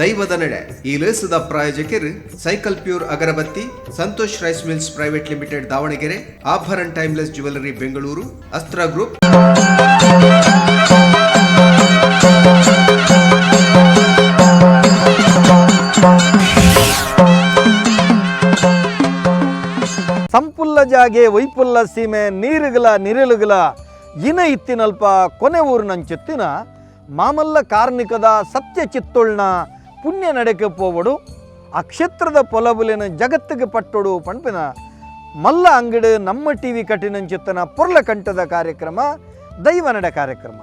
ದೈವದ ನಡೆ ಈ ಲೇಸದ ಪ್ರಾಯೋಜಕರು ಸೈಕಲ್ ಪ್ಯೂರ್ ಅಗರಬತ್ತಿ, Santosh rice mills private limited Davanagere, Abharan timeless jewellery Bengaluru, Astra group. ಸಂಪುಲ್ಲ ಜಾಗೆ ವೈಪುಲ್ಲ ಸೀಮೆ ನೀರುಗಲ ನಿರಳುಗಲ ಇನ ಇತ್ತಿನಲ್ಪ ಕೊನೆ ಊರಿನಂಚೆತ್ತಿನ ಮಾಮಲ್ಲ ಕಾರ್ಣಿಕದ ಸತ್ಯ ಚಿತ್ತೊಳ್ನ ಪುಣ್ಯ ನಡೆಕೆ ಪೋವಡು ಆ ಕ್ಷೇತ್ರದ ಪೊಲಬುಲಿನ ಜಗತ್ತಿಗೆ ಪಟ್ಟೊಡು ಪಣ್ಪಿನ ಮಲ್ಲ ಅಂಗಡಿ ನಮ್ಮ ಟಿವಿ ಕಟ್ಟಿನಂಚಿತ್ತನ ಪೊರ್ಲ ಕಂಠದ ಕಾರ್ಯಕ್ರಮ ದೈವ ನಡೆ ಕಾರ್ಯಕ್ರಮ.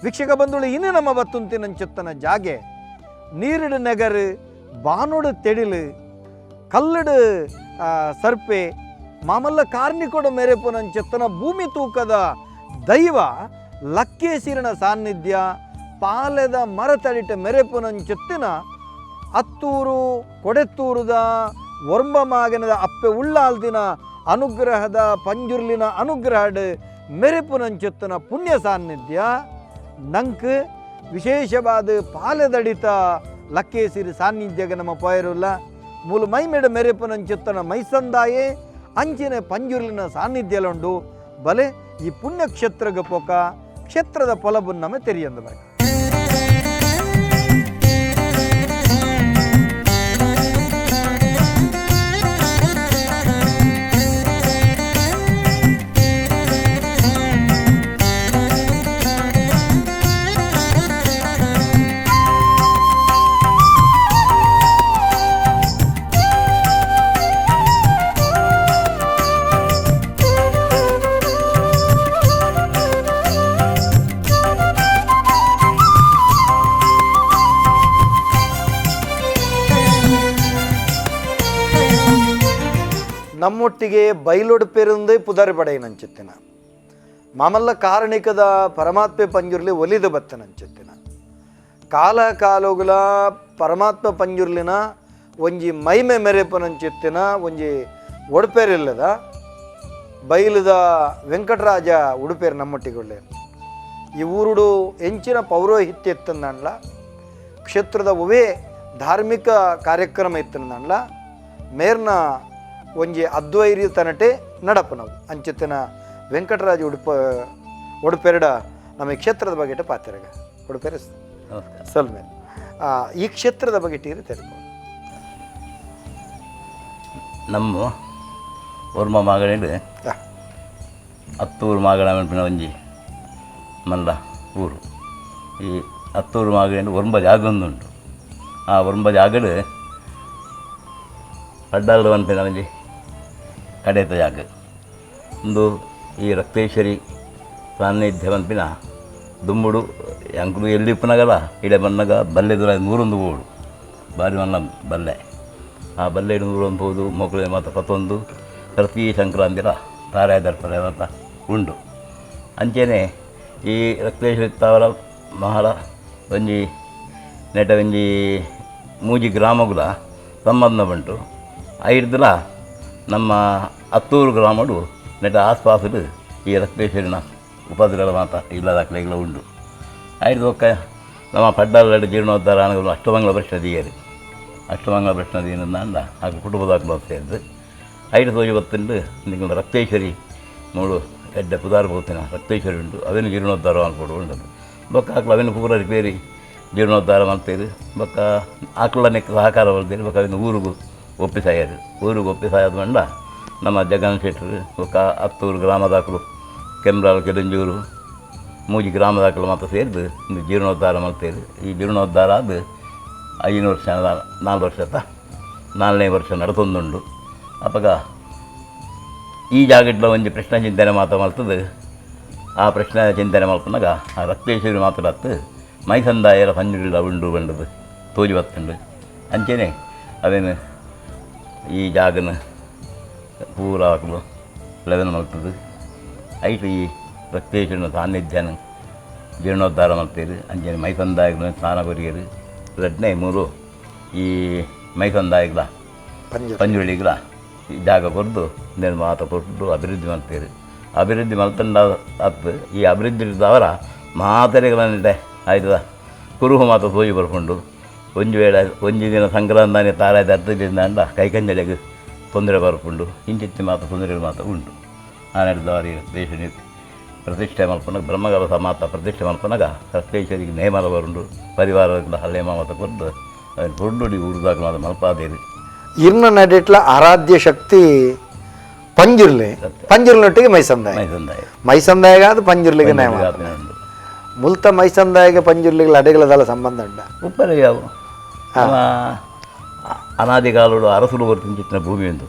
ವೀಕ್ಷಕ ಬಂಧುಗಳು, ಇನ್ನು ನಮ್ಮ ಬತ್ತುಂತಿನಂಚಿತ್ತನ ಜಾಗೆ ನೀರಿಡು ನೆಗರು ಬಾನುಡು ತೆಡಿಲು ಕಲ್ಲಡು ಸರ್ಪೆ ಮಾಮಲ್ಲ ಕಾರ್ಣಿಕೋಡ ಮೇರೆಪುನಂಚೆತ್ತನ ಭೂಮಿ ತೂಕದ ದೈವ ಲಕ್ಕೇಸಿರನ ಸಾನ್ನಿಧ್ಯ ಪಾಲೆದ ಮರತಡಿಟ ಮೆರೆಪುನಂಚೆತ್ತಿನ ಅತ್ತೂರು ಕೊಡೆತ್ತೂರುದ ಒರ್ಂಬ ಮಾಗನದ ಅಪ್ಪೆ ಉಳ್ಳಾಲ್ದಿನ ಅನುಗ್ರಹದ ಪಂಜುರ್ಲಿನ ಅನುಗ್ರಹಡ್ ಮೆರೆಪುನಂಚೆತ್ತನ ಪುಣ್ಯ ಸಾನ್ನಿಧ್ಯ ನಂಕ್ ವಿಶೇಷವಾದ ಪಾಲೆದಡಿತ ಲಕ್ಕೇಸಿರಿ ಸಾನ್ನಿಧ್ಯಗ ನಮ್ಮ ಪೋಯರುಲ್ಲ ಮೂಲು ಮೈಮೆಡ ಮೆರೆಪುನಂಚೆತ್ತನ ಮೈಸಂದಾಯೇ ಅಂಚಿನ ಪಂಜುರ್ಲಿನ ಸಾನ್ನಿಧ್ಯಲುಂಡು ಬಲೆ ಈ ಪುಣ್ಯಕ್ಷೇತ್ರಗ ಪೋಕ ಕ್ಷೇತ್ರದ ಪೊಲಬುನ್ನಮೆ ತೆರಿಯಂದು ಬರಕ. ನಮ್ಮೊಟ್ಟಿಗೆ ಬೈಲೊಡುಪೆರುಂದೇ ಪುದರ್ ಪಡೆಯನಂಚೆತ್ತಿನ ಮಾಮಲ್ಲ ಕಾರಣಿಕದ ಪರಮಾತ್ಮೆ ಪಂಜುರ್ಲಿ ಒಲಿದು ಬತ್ತನಂಚೆತ್ತಿನ ಕಾಲ ಕಾಲೋಗುಲ ಪರಮಾತ್ಮ ಪಂಜುರ್ಲಿನ ಒಂಜಿ ಮೈಮೆ ಮೆರೆಪುನಂಚೆತ್ತಿನ ಒಂಜಿ ಒಡಪೇರಿಲ್ಲದ ಬೈಲದ ವೆಂಕಟರಾಜ ಉಡುಪೇರು ನಮ್ಮೊಟ್ಟಿಗೊಳ್ಳೆ. ಈ ಊರುಡು ಎಂಚಿನ ಪೌರೋಹಿತ್ಯ ಇತ್ತಂದನ್ಲ ಕ್ಷೇತ್ರದ ಒವೇ ಧಾರ್ಮಿಕ ಕಾರ್ಯಕ್ರಮ ಇತ್ತಂದನ್ಲ ಮೇರ್ನ ಒಂಜಿ ಅದ್ವೈರ್ಯ ತನಟೆ ನಡಪು ನಾವು ಅಂಚಿತ್ತಿನ ವೆಂಕಟರಾಜ ಉಡುಪ ಉಡುಪೆರಡ ನಮ್ಮ ಈ ಕ್ಷೇತ್ರದ ಬಗ್ಗೆ ಪಾತಿರಗ ಉಡುಪೆರ ಸಲ್ಮೆ ಈ ಕ್ಷೇತ್ರದ ಬಗ್ಗೆ ಟೀರಿ ತೆರಕು. ನಮ್ಮ ಒರ್ಮ ಮಾಗಣೆಡ್ ಅತ್ತೂರು ಮಾಗಣ ಪನ್ಪಿನ ಒಂಜಿ ಮಲ್ಲ ಊರು. ಈ ಅತ್ತೂರು ಮಾಗಣೆಡ್ ಒರ್ಂಬ ಜಾಗೊಂದುಂಟು. ಆ ಒರ್ಂಬ ಜಾಗಡ್ ಪಡ್ಡಾಲ್ದ ಪನ್ಪಿನ ಒಂಜಿ ಕಡೆತ ಜಾಗ. ಉಂದು ಈ ರಕ್ತೇಶ್ವರಿ ಸಾನ್ನಿಧ್ಯ ಪನ್ಪಿನ ದುಂಬುಡು ಎಂಕುಲು ಎಲ್ಲಿ ಇಪ್ಪುನಗಲ ಇಡೆ ಬನ್ನಗ ಬಲ್ಲೆ ದೂರ ನೂರೊಂದು ಬೋಡು ಬಾರಿ ಮಲ್ಲ ಬಲ್ಲೆ. ಆ ಬಲ್ಲೆ ನೂರೊಂದು ಪೋದು ಮೊಕಲೆ ಮಾತ ಪತ್ತೊಂದು ಪ್ರತಿ ಸಂಕ್ರಾಂತಿಲ ತಾರಾಯ ದರ್ಪರೆ ಮಾತ ಉಂಡು. ಅಂಚೆನೆ ಈ ರಕ್ತೇಶ್ವರಿ ತಾವರ ಮಹಳ ಒಂಜಿ ನೆಟ ಒಂಜಿ ಮೂಜಿ ಗ್ರಾಮಗುಲ ಸಂಬಂಧ ಉಂಟು. ಐರ್ದಲ ನಮ್ಮ ಅತ್ತೂರು ಗ್ರಾಮಡು ನೆಟ ಆಸ್ಪಾಸುಡು ಈ ರಕ್ತೇಶ್ವರಿನ ಉಪದ್ರವ ಮಾತ ಇಲ್ಲದಾಕ್ಲೆಗ್ಲ ಉಂಡು. ಐರ್ದು ಬೊಕ್ಕ ನಮ್ಮ ಪಡ್ಡಾಲಡ್ ಜೀರ್ಣೋದ್ಧಾರ ಆನಗಲು ಅಷ್ಟಮಂಗಲ ಪ್ರಶ್ನೆ ದೀಯರು. ಅಷ್ಟಮಂಗಲ ಪ್ರಶ್ನೆ ದೀನಂದ ಆಗ ಕುಟುಂಬದಾಕ್ಲು ಸೇರ್ದು ಐದು ತೋಜಿ ಬತ್ತುಂಡು. ನಿಂಗಳ ರಕ್ತೇಶ್ವರಿ ಮೂಳು ಎಡ್ಡೆ ಪುದಾರ್ ಪೋತಿನ ರಕ್ತೇಶ್ವರಿ ಉಂಟು. ಅವೇನು ಜೀರ್ಣೋದ್ಧಾರ ಮಲ್ಪೊಡು ಉಂಡದು. ಬೊಕ್ಕ ಆಕ್ಲು ಅವೇನು ಪೂರ ರಿಪೇರಿ ಜೀರ್ಣೋದ್ಧಾರ ಮಲ್ತೇರು. ಬೊಕ್ಕ ಆಕ್ಲ ನೆಕ್ ಸಹಕಾರ ಬಲ್ತೇರು. ಬೊಕ್ಕ ಅವೇನು ಊರುಗು ಒಪ್ಪಿಸಾಯರು. ಊರುಗು ಒಪ್ಪಿಸಾಯದ ಮಂಡ ನಮ್ಮ ಜಗನ್ ಶೆಟ್ಟರು ಬೊಕ್ಕ ಅತ್ತೂರು ಗ್ರಾಮದಾಕಲು ಕೆಮ್ರಾಲ್ ಕೆದಂಜೂರು ಮೂಜಿ ಗ್ರಾಮದಾಕಲು ಮಾತ ಸೇರ್ದು ಇಂದು ಜೀರ್ಣೋದ್ಧಾರ ಮಲ್ತೇರು. ಈ ಜೀರ್ಣೋದ್ಧಾರ ಅದು 5 ವರ್ಷ 4 ವರ್ಷ 4ನೇ ವರ್ಷ ನಡತೊಂದುಂಡು. ಅಪಗ ಈ ಜಾಗಟ್ಲ ಒಂಜಿ ಪ್ರಶ್ನೆ ಚಿಂತನೆ ಮಾತ ಮಲ್ತದು. ಆ ಪ್ರಶ್ನೆ ಚಿಂತನೆ ಮಲ್ಪುನಗ ಆ ರಕ್ತೇಶ್ವರಿ ಮಾತ್ರ ಅತ್ತು ಮೈಸಂದಾಯರ ಪಂಜುರ್ಲಿಲ ಉಂಡು ಬಂಡದು ತೋಜಿ ಬತ್ತುಂಡು. ಅಂಚೆನೆ ಅವೇನು ಈ ಜಾಗನ ಪೂರ ಆಕುಲು ಲೆವೆನ್ ಮಲ್ತದು. ಐಟ್ ಈ ರಕ್ತೇಶ್ವರನ ಸಾನ್ನಿಧ್ಯನ ಜೀರ್ಣೋದ್ಧಾರ ಮಲ್ತೇರು. ಅಂಚೆನೆ ಮೈಸಂದಾಯಗಳ ಸ್ನಾನ ಕೊರಿಯರು. ರಡ್ನೇ ಮೂರು ಈ ಮೈಸಂದಾಯಗಳ ಪಂಜುರ್ಲಿಗಳ ಈ ಜಾಗ ಕೊರ್ದು ಇಂದೆನ್ ಮಾತ ಕೊರ್ದು ಅಭಿವೃದ್ಧಿ ಮಲ್ತೇರು. ಅಭಿವೃದ್ಧಿ ಮಲ್ತಂಡ ಅತ್ತು ಈ ಅಭಿವೃದ್ಧಿ ಅವರ ಮಾತೆರೆಗಳನ್ನಿಟ್ಟೆ ಆಯ್ತದ ಕುರುಹು ಮಾತ ತೋಜಿ ಬರ್ಪುಂಡು. ಒಂಜಿ ವೇಳೆ ಒಂಜಿ ದಿನ ಸಂಕ್ರಾಂತಾನೆ ತಾರಾಯ್ದ ಅರ್ಧ ಕೈಕಂಜಲೆಗ್ ತೊಂದರೆ ಬರ್ಪುಂಡು ಇಂಚಿತ್ತಿ ಮಾತ ತೊಂದರೆ ಮಾತ ಉಂಟು. ಆನೆಡ್ದವಾರಿ ರಕ್ತೇಶ್ವರಿ ಪ್ರತಿಷ್ಠೆ ಮಲ್ಪುನಗ ಬ್ರಹ್ಮಗಲಸ ಮಾತ ಪ್ರತಿಷ್ಠೆ ಮಲ್ಪುನಗ ರಕ್ತೇಶ್ವರಿಗೆ ನೇಮಲ ಬರುಂಡು ಪರಿವಾರ ನೇಮ ಮಾತ ಕೊರ್ದು ಅದನ್ನು ಪೊಡ್ಡುಡಿ ಊರುದಾಗ ಮಾತ ಮಲ್ಪಾದೇರಿ. ಇರ್ನ ನಡೆಟ್ಲ ಆರಾಧ್ಯ ಶಕ್ತಿ ಪಂಜುರ್ಲಿ, ಪಂಜುರ್ಲಿನೊಟ್ಟಿಗೆ ಮೈಸಂದಾಯ, ಮೈಸಂದಾಯ ಮೈಸಂದಾಯಗಾದ ಪಂಜುರ್ಲಿಗೆ ನೇಮ. ಮುಲ್ತ ಮೈಸಂದಾಯಗೆ ಪಂಜುರ್ಲಿಗೆ ಅಡೆಗಳದಲ್ಲ ಸಂಬಂಧ ಉಂಡ ಉಪ್ಪರೆ ಯಾವ ಅನಾದಿ ಕಾಲಡು ಅರಸುಲು ಗೊತ್ತಿನ ಭೂಮಿ ಉಂಟು.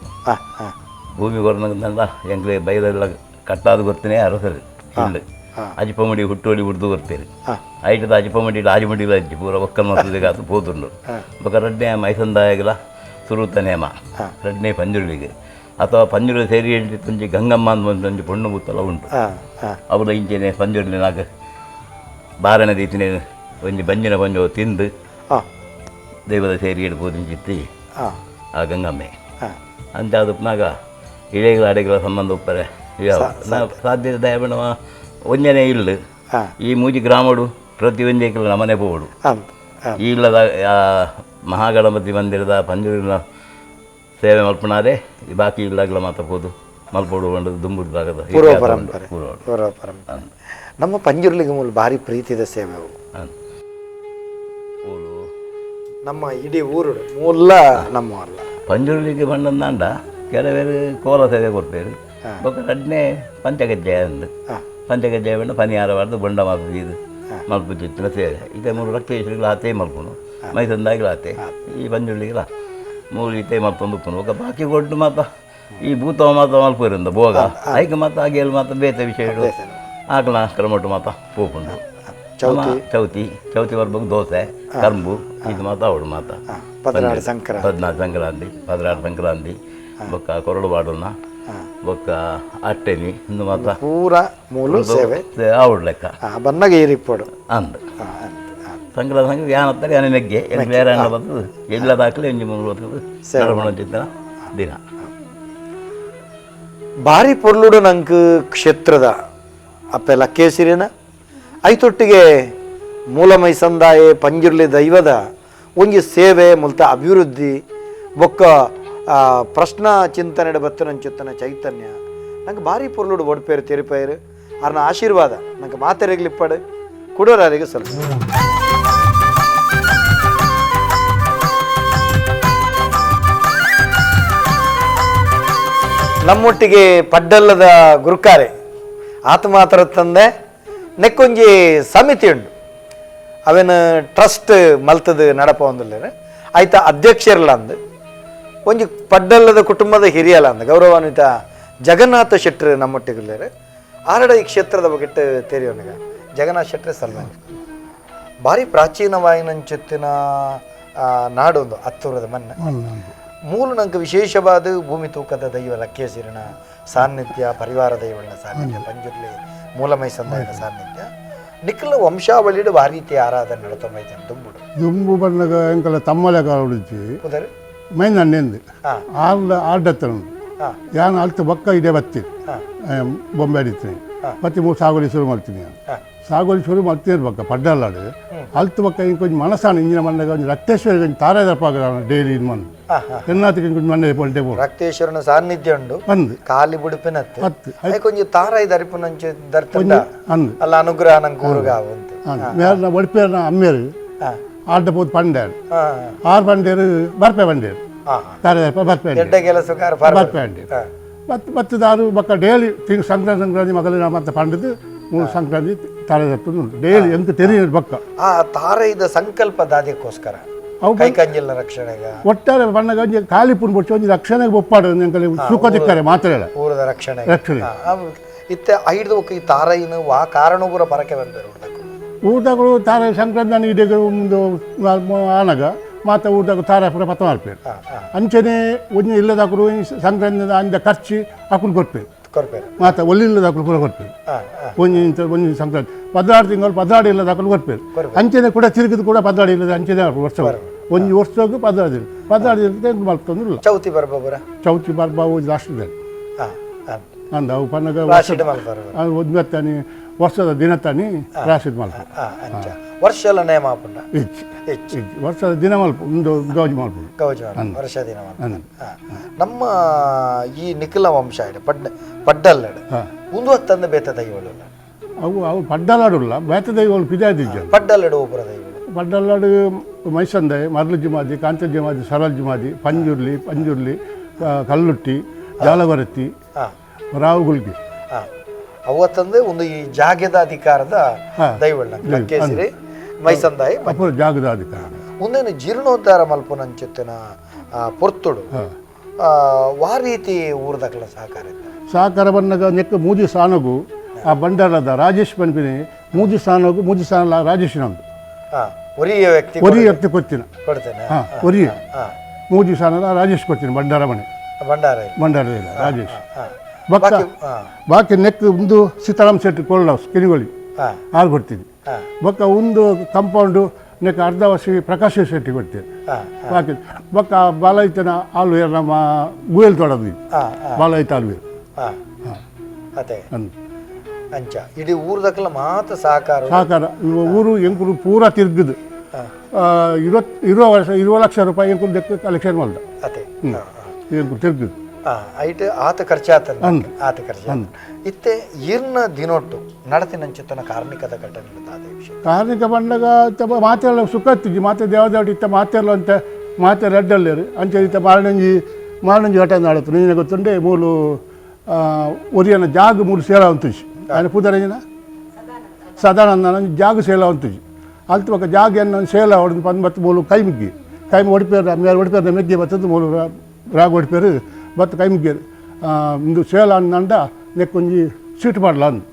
ಭೂಮಿ ಕೊರ್ನಂದ ಎಂಕ್ಲೆ ಬೈಲೆಲ್ಲ ಕಟ್ಟಾದ ಗೊತ್ತನೇ ಅರಸರು ಇಲ್ಲ ಅಜಿಪಮಡಿ ಹುಟ್ಟೋಡಿ ಉರ್ದು ಗೊತ್ತೇರಿ ಐಟದ ಅಜಿಪಮಡಿ ಆಜಿಮಡಿಲ ಅಜ್ಜಿ ಪೂರ ಒಕ್ಕಲ್ ಮಕ್ಕಳಿಗೆ ಪೋತುಂಡು. ಬೊಕ ರಡ್ಡೆ ಮೈಸಂದಾಯಗಲ ಸುರುತ ನೇಮ ರಡ್ನೇ ಪಂಜುರ್ಲಿಗೆ ಅಥವಾ ಪಂಜುರ್ಲಿ ಸೇರಿ ಒಂಜಿ ಗಂಗಮ್ಮ ಅಂತ ಒಂಜಿ ಪೊಣ್ಣು ಬೂತಲ ಉಂಟು. ಅವಳ ಇಂಚೆನೆ ಪಂಜುರ್ಲಿ ನಾಗ ಬಾರಣ ರೀತಿನೇ ಒಂಜಿ ಬಂಜಿನ ಪಂಜೋ ತಿಂದು ದೈವದ ಸೇರಿ ಇಡ್ಬೋದು ಇಂಚಿತ್ತಿ ಆ ಗಂಗಮ್ಮೆ ಅಂತ ಅದಪ್ಪನಾಗ ಇಳೆಗಳ ಅಡೆಗಳ ಸಂಬಂಧ ಉಪ್ಪರೆ ಸಾಧ್ಯ ದಯಬಣ ಒಂಜನೇ ಇಲ್ಲ. ಈ ಮೂಜಿ ಗ್ರಾಮಡು ಪ್ರತಿ ಒಂಜೇ ನಮನೆ ಪೋಡು. ಈ ಇಲ್ಲದ ಮಹಾಗಣಪತಿ ಮಂದಿರದ ಪಂಜೂರಿನ ಸೇವೆ ಮಲ್ಪನಾರೆ ಬಾಕಿ ಇಲ್ಲಾಗಲ ಮಾತ್ರ ಪೋದು ಮಲ್ಪೋಡು ಬಂದು ದುಂಬುದಾಗದ ಪೂರ್ವ ಪರಂಪರೆ. ಪೂರ್ವ ಪರಂಪರೆ ನಮ್ಮ ಪಂಜುರ್ಲಿಗೆ ಮೂಲ ಭಾರಿ ಪ್ರೀತಿದ ಸೇವೆ ಅವು. ನಮ್ಮ ಇಡೀ ಊರು ಮೂಲ ನಮ್ಮ ಅಲ್ಲ ಪಂಜುರ್ಲಿಗೆ ಬಂದಂದಾಂಡ ಕೆಲವರು ಕೋಲ ಸೇವೆ ಕೊಡ್ತೇವೆ. ಬೊಕ್ಕ ರಡ್ನೇ ಪಂಚಗಜ್ಜಾಯ ಅಂದು ಪಂಚಗಜ್ಜಾಯ ಬಣ್ಣ ಪನಿಯಾರ ಬಾರ್ದು ಬೊಂಡ ಮಾತು ಇದು ಮಲ್ಪು ಚಿತ್ತಿನ ಸೇವೆ ಇದೇ ಮೂರು ರಕ್ತೇಶ್ವರಿಗಳು ಆತೇ ಮಲ್ಪುನು ಮೈಸಂದಾಗಿಲ ಆತೆ ಈ ಪಂಜುರ್ಲಿಗೆಲ್ಲ ಮೂರು ಇತ್ತೆ ಮಲ್ಪೊಂದು ಉಪ್ಪುನು. ಬೊಕ್ಕ ಬಾಕಿ ಕೊಟ್ಟು ಮಾತ ಈ ಭೂತ ಮಾತ ಮಲ್ಪುರಿಂದ ಭೋಗ ಐಕ ಮಾತ ಆಗೇಲು ಮಾತ ಬೇತೆ ವಿಷಯ ಆಕಲ ಕ್ರಮಟ್ಟು ಮಾತ ಪೋಪುಂಡು. ಚೌತಿ ಚೌತಿ ಚೌತಿ ಬರ್ಬೇಕು ದೋಸೆ ಕರ್ಂಬು ಇದು ಮಾತ ಅವಳು ಮಾತ 16 ಸಂಕ್ರಾಂತಿ 16 ಸಂಕ್ರಾಂತಿ 16 ಸಂಕ್ರಾಂತಿ ಬೊಕ್ಕ ಕೊರಳು ಬಾಡುನ ಬೊಕ್ಕ ಅಟ್ಟೆನಿ ಇಂದು ಮಾತ ಪೂರ ಮೂಲ ಸೇವೆ ಆವಡು ಲೆಕ್ಕ ಬನ್ನಾಗ ಏರಿಪ್ಪಡು ಅಂದ್ ಸಂಕ್ರಾಂತಿ ಸಂಕ್ರಾಂತಿ ಯಾನತ್ತಾರೆ ಯಾನೆ ಮೆಗ್ಗೆ ಬೇರೆ ಅಣ್ಣ ಬರ್ತದೆ ಎಲ್ಲ ದಾಖಲೆ ಒಂಜಿ ಮೂರು ಬರ್ತದೆ ಚಿಂತನ ದಿನ. ಭಾರಿ ಪೊರ್ಲುಡು ನಂಗೆ ಕ್ಷೇತ್ರದ ಅಪ್ಪೆ ಲಕ್ಕೇಸಿರಿನ ಐತೊಟ್ಟಿಗೆ ಮೂಲ ಮೈಸಂದಾಯೆ ಪಂಜುರ್ಲಿ ದೈವದ ಒಂಜಿ ಸೇವೆ ಮುಲ್ತ ಅಭಿವೃದ್ಧಿ ಬೊಕ್ಕ ಪ್ರಶ್ನಾ ಚಿಂತನೆ ಬತ್ತನಂಚುತ್ತನ ಚೈತನ್ಯ ನಂಗೆ ಭಾರಿ ಪೊರ್ಲುಡು ಒಡ್ಪೇರು ತೆರಿಪೇರು ಅರ್ನ ಆಶೀರ್ವಾದ ನಂಗೆ ಮಾತೆರೆಗ್ಲಿಪ್ಪಡು ಕುಡೋರಾರಿಗೆ ಸ್ವಲ್ಪ. ನಮ್ಮೊಟ್ಟಿಗೆ ಪಡ್ಡಲ್ಲದ ಗುರುಕಾರೆ ಆತ ಮಾತ್ರ ತಂದೆ ನೆಕ್ಕೊಂಜಿ ಸಮಿತಿ ಉಂಡು ಅವೇನು ಟ್ರಸ್ಟ್ ಮಲ್ತದ ನಡಪ ಒಂದಿಲ್ಲ ಆಯ್ತಾ ಅಧ್ಯಕ್ಷರಲ್ಲ ಅಂದು ಒಂಜಿ ಪಡ್ಡಲ್ಲದ ಕುಟುಂಬದ ಹಿರಿಯಲ್ಲ ಅಂದ ಗೌರವಾನ್ವಿತ ಜಗನ್ನಾಥ ಶೆಟ್ಟರು ನಮ್ಮೊಟ್ಟಿಗೆ ಆರಡ ಈ ಕ್ಷೇತ್ರದ ಬಗ್ಗೆ ತೆರೆಯೋನಗ ಜಗನ್ನಾಥ ಶೆಟ್ಟರೆ ಸಲ್ಮಾನ್ ಭಾರಿ ಪ್ರಾಚೀನವಾಯಿನಂಚೊತ್ತಿನ ನಾಡೊಂದು ಹತ್ತೂರದ ಮನ್ನ ಮೂಲ ನಂಗೆ ವಿಶೇಷವಾದ ಭೂಮಿ ತೂಕದ ದೈವ ಲಕ್ಕೇಸಿರಿನ ಸಾನ್ನಿಧ್ಯ, ಪರಿವಾರ ದೈವಗಳ ಸಾನ್ನಿಧ್ಯ, ಪಂಜುರ್ಲಿ ಮೂಲಮೈ ಸಂದಾಯನ ಸಾನ್ನಿಧ್ಯ ನಿಖಲ ವಂಶಾವಳಿಡು ಆ ರೀತಿಯ ಆರಾಧನೆ ನಡತೊಂಬೈತೆ ದುಂಬುಡು ದುಂಬು ಬಂದಾಗ ಎಂಕಲ ತಮ್ಮಲೆ ಕಾಲುಡಿಚ್ಚಿ ಮೈನನ್ನೆಂದು ಆರ್ಡ ಆರ್ಡತ್ತ ಉಂಟು ಯಾನ್ ಅಲ್ತು ಬೊಕ್ಕ ಇಡೆ ಬತ್ತಿ ಬೊಂಬೆ ಅಡಿತೀನಿ ಮತ್ತೆ ಮೂರು ಸಾಗೋಲಿ ಶುರು ಮಾಡ್ತೀನಿ. ಸಾಗೋಲಿ ಶುರು ಮಾಡ್ತೀನಿ ಬೊಕ್ಕ ಪಡ್ಡಲ್ಲಾಡು ಅಲ್ತು ಬೊಕ್ಕ ಇಂಕೊಂಚ ಮನಸ್ಸಾನ ಇಂಜಿನ ಮಣ್ಣಾಗ ಒಂಜಿ ರಕ್ತೇಶ್ವರಿ ಒಂಜಿ ತಾರಾದಪ್ಪ ಡೈಲಿ ಇದು ಮಣ್ಣು ಎನ್ನಾತಿಗೆ ಇಂಕೊಂಚ ಮಣ್ಣೆ ಪೊಲ್ಟೆ ಪೋ ರಕ್ತೇಶ್ವರನ ಸಾನ್ನಿಧ್ಯ ಉಂಡು ಅಂದು ಕಾಲಿ ಬುಡುಪಿನತ್ತು ಹತ್ತು ಐಕೊಂಜಿ ತಾರಾಯಿ ದರಿಪುನಂಚೆ ದರ್ತುಂಡ ಅಂದು ಅಲ್ಲ ಅನುಗ್ರಹ ನಂಗೆ ಊರುಗಾವಂತೆ ಮೇರ್ನ ಒಡಿಪೇರ್ನ ಅಮ್ಮೇರು ಆಡ್ಡ ಪೋದು ಪಂಡ್ಯಾರು ಆರು ಪಂಡ್ಯರು ಬರ್ಪೆ ಪಂಡ್ಯರು ತಾರಾದಪ್ಪ ಬರ್ಪೆ ಎಡ್ಡೆ ಕೆಲಸಕಾರ ಬರ್ಪೆ ಅಂಡೇರು ಮತ್ತು ಮತ್ತು ದಾರು ಬೊಕ್ಕ ಡೈಲಿ ತಿಂಗ್ ಸಂಕ್ರಾಂತಿ ಸಂಕ್ರಾಂತಿ ಮಗಲಿನ ಮತ್ತೆ ಪಂಡದು ಮೂರು ಸಂಕ್ರಾಂತಿ ತಾರಾದಪ್ಪ ಉಂಟು ಡೈಲಿ ಎಂತ ತೆರಿಯ ಬೊಕ್ಕ ಆ ತಾರೈದ ಸಂಕಲ್ಪ ದಾದಕ್ಕೋಸ್ಕರ ಅವು ಕೈಕಂಜಿಲ್ನ ರಕ್ಷಣೆಗ ಒಟ್ಟಾರೆ ಬಣ್ಣಗ ಒಂಜಿ ಖಾಲಿ ಪುಣ್ ಬೊಚ್ಚು ಒಂಜಿ ರಕ್ಷಣೆಗೆ ಒಪ್ಪಾಡು ಎಂಕಲೆ ಸುಖ ತಿಕ್ಕರೆ ಮಾತ್ರ ಇಲ್ಲ ಊರದ ರಕ್ಷಣೆ ರಕ್ಷಣೆ. ಇತ್ತೆ ಐದು ಈ ತಾರೈನು ವಾ ಕಾರಣಪುರ ಪರಕೆ ಬಂದರು ಊಟಗಳು ತಾರ ಸಂಕ್ರಾಂತಿ ಇಡೀ ಒಂದು ಆನಗ ಮಾತ ಊಟకు ತಾರ ಪೂರ ಪತ್ತ ಮಾಡ್ಪೇರು ಅಂಚನೆ ಒಂಜಿ ಇಲ್ಲದಾಕರು ಸಂಕ್ರಾಂತಿ ಅಂದ ಖರ್ಚು ಅಕುಲು ಕೊರ್ಪೇರು ಕೊರ್ಪೇರು ಮಾತ ಒಲ್ಲಿಲ್ಲದಾಕಲು ಪೂರ ಕೊರ್ಪೇರು ಒಂಜಿ ಒಂಜಿ ಸಂಕ್ರಾಂತಿ 16 ತಿಂಗಳು 16 ಇಲ್ಲದಾಕಲು ಕೊರ್ಪೇರು ಅಂಚನೆ ಕೂಡ ತಿರುಗಿದು ಕೂಡ 16 ಇಲ್ಲದ ಅಂಚನೆ ವರ್ಷ ಒಂಜಿ ವರ್ಷಕ್ಕೆ 16 ದಿನ 16 ದಿನ ಮಲ್ತೊಂದಿಲ್ಲ. ಚೌತಿ ಬರ್ಬಾಬುರ ಚೌತಿ ಬರ್ಬಾವು ಲಾಸ್ಟ್ ಇದೆ ಅಂದ ಅವು ಪನ್ನಗ ಒಂದ್ಮತ್ತಾನೆ ವರ್ಷದ ದಿನ ತಾನಿ ರಾಶಿದ್ ಮಲ್ಪ. ಅಂಚ ವರ್ಷಲ ನೇಮ ಆಪುಂಡ? ಇಜ್ಜಿ ಇಜ್ಜಿ, ವರ್ಷದ ದಿನ ಮಲ್ಪ, ಒಂದು ಗೌಜಿ ಮಲ್ಪುಂಡು. ಗೌಜಿ ವರ್ಷ ದಿನ. ನಮ್ಮ ಈ ನಿಖಿಲ ವಂಶ ಇಡೆ ಪಡ್ಡಲ್ಲಡೆ ಒಂದು ಹೊತ್ತಂದು ಬೇತ ದೈವಳು ಅವು ಅವು ಪಡ್ಡಲಾಡುಲ್ಲ, ಬೇತ ದೈವಳು ಪಿದಾದಿಜ್ಜ. ಪಡ್ಡಲ್ಲಡು ಒಬ್ಬರ ದೈವಳು ಪಡ್ಡಲ್ಲಾಡು ಮೈಸಂದೆ, ಮರಳು ಜುಮಾದಿ, ಕಾಂತ ಜುಮಾದಿ, ಸರಳ ಜುಮಾದಿ, ಪಂಜುರ್ಲಿ, ಪಂಜುರ್ಲಿ, ಕಲ್ಲುಟ್ಟಿ, ಜಾಲವರತಿ, ರಾವುಗುಲ್ಗಿ. ಅವತ್ತಂದ್ರೆ ಒಂದು ಈ ಜಾಗದ ಅಧಿಕಾರದ ದೈವಳ್ಳ ಲಕ್ಕೇಸಿರಿ ಮೈಸಂದಾಯಿ ಜಾಗದ ಅಧಿಕಾರ. ಒಂದೇನು ಜೀರ್ಣೋದ್ಧಾರ ಮಲ್ಪುನಂಚಿತ್ತಿನ ಪೊರ್ತುಡು ವಾ ರೀತಿ ಊರ್ದಕ್ಲ ಸಹಕಾರ ಸಹಕಾರ ಬಂದಾಗ ನೆಕ್ಕ ಮೂಜಿ ಸಾನಗು ಆ ಬಂಡಾರದ ರಾಜೇಶ್ ಪನ್ಪಿನಿ ಮೂಜಿ ಸಾನಗು ಮೂಜಿ ಸಾನ ರಾಜೇಶ್ ನಮ್ದು ಒರಿಯ ವ್ಯಕ್ತಿ, ಒರಿಯ ವ್ಯಕ್ತಿ ಕೊಡ್ತೀನಿ ಕೊಡ್ತೇನೆ. ಹಾಂ, ಒರಿಯ ಮೂಜಿ ಸಾನದ ರಾಜೇಶ್ ಕೊಡ್ತೀನಿ, ಬಂಡಾರ ಮನೆ ಬಂಡಾರ ಬಂಡಾರ ಇಲ್ಲ ರಾಜೇಶ್. ಬಕ್ಕ ಬಾಕಿ ನೆಕ್ ಒಂದು ಸೀತಾರಾಮ್ ಶೆಟ್ಟಿ ಕೋಲ್ಡ್ ಹೌಸ್ ಕಿನಿಗೊಳಿ ಆರು ಕೊಡ್ತೀನಿ. ಬೊಕ್ಕ ಒಂದು ಕಂಪೌಂಡು ನೆಕ್ ಅರ್ಧ ವರ್ಷ ಪ್ರಕಾಶ್ ಶೆಟ್ಟಿ ಕೊಡ್ತೀನಿ. ಬಾಕಿ ಬೊಕ್ಕ ಬಾಲೈತನ ಆಲ್ವೇರ್ ನಮ್ಮ ಗುಯಲ್ ತೊಡೋದು ಬಾಲೈತ ಆಲ್ವೇರ್. ಅದೇ ಅಂಚ ಇಡೀ ಊರ್ದಕ್ಕೆಲ್ಲ ಮಾತ್ರ ಸಹಕಾರ ಸಹಕಾರ. ಊರು ಎಂಕುರು ಪೂರಾ ತಿರುಗುದು ಇರುವ ವರ್ಷ 20 ಲಕ್ಷ ರೂಪಾಯಿ ಎಂಕುರು ದೆಕ್ಕ ಕಲೆಕ್ಷನ್ ಮಾಡ್ದ. ಅದೇ ಎಂಕುರು ತಿರುಗುದು ಐಟ್ ಆತ ಖರ್ಚಾತ ಆತ ಖರ್ಚು ಇತ್ತೆ ಈರ್ನ ದಿನೊಟ್ಟು ನಡತಿನಂಚಿತ್ತನ ಕಾರ್ಮಿಕದ ಘಟನೆ ವಿಷಯ. ಕಾರ್ಮಿಕ ಬಂದಾಗ ಮಾತೆಲ್ಲ ಸುಖ ಇತ್ತಿಜ್ಜಿ, ಮಾತೆ ದೇವದೇವಟಿ ಇತ್ತ ಮಾತೆಲ್ಲ ಅಂತ ಮಾತೆ ರೆಡ್ಡಲ್ಲೇರು ಅಂಚೆ ಇತ್ತ ಮಾರಣಂಜಿ ಮಾರಣಂಜಿ ಘಟನೆ ನಡತು ನೀನೆ ಗೊತ್ತುಂಡೆ ಮೂಲು ಒರಿಯನ ಜಾಗ ಮೂಲು ಸೇಲ ಅಂತುಜಿ ఆయన ಪೂದರಂಜಿನ ಸದಾನಂದ ಜಾಗ ಸೇಲ ಅಂತುಜಿ ಅಲ್ತು ಬೊಕ್ಕ ಜಾಗ ಎನ್ನ ಸೇಲ ಹೊಡೆದು ಬಂದು ಮತ್ತು ಮೂಲು ಕೈ ಮುಗ್ಗಿ ಕೈ ಒಡಿಪೇರು ಮೇಲೆ ಒಡಿಪೇರು ಮೆಗ್ಗಿ ಬತ್ತದ್ದು ಮೂಲು ರಾಗ ಒಡಿಪೇರು ಬತ್ತು ಕೈ ಮುಗ್ಗಿಯರು ಇಂದು ಸೇಲ ಅಂದಂಡ ನೆಕ್ಕೊಂಜಿ ಸ್ವೀಟ್ ಮಾಡಲ ಅಂದು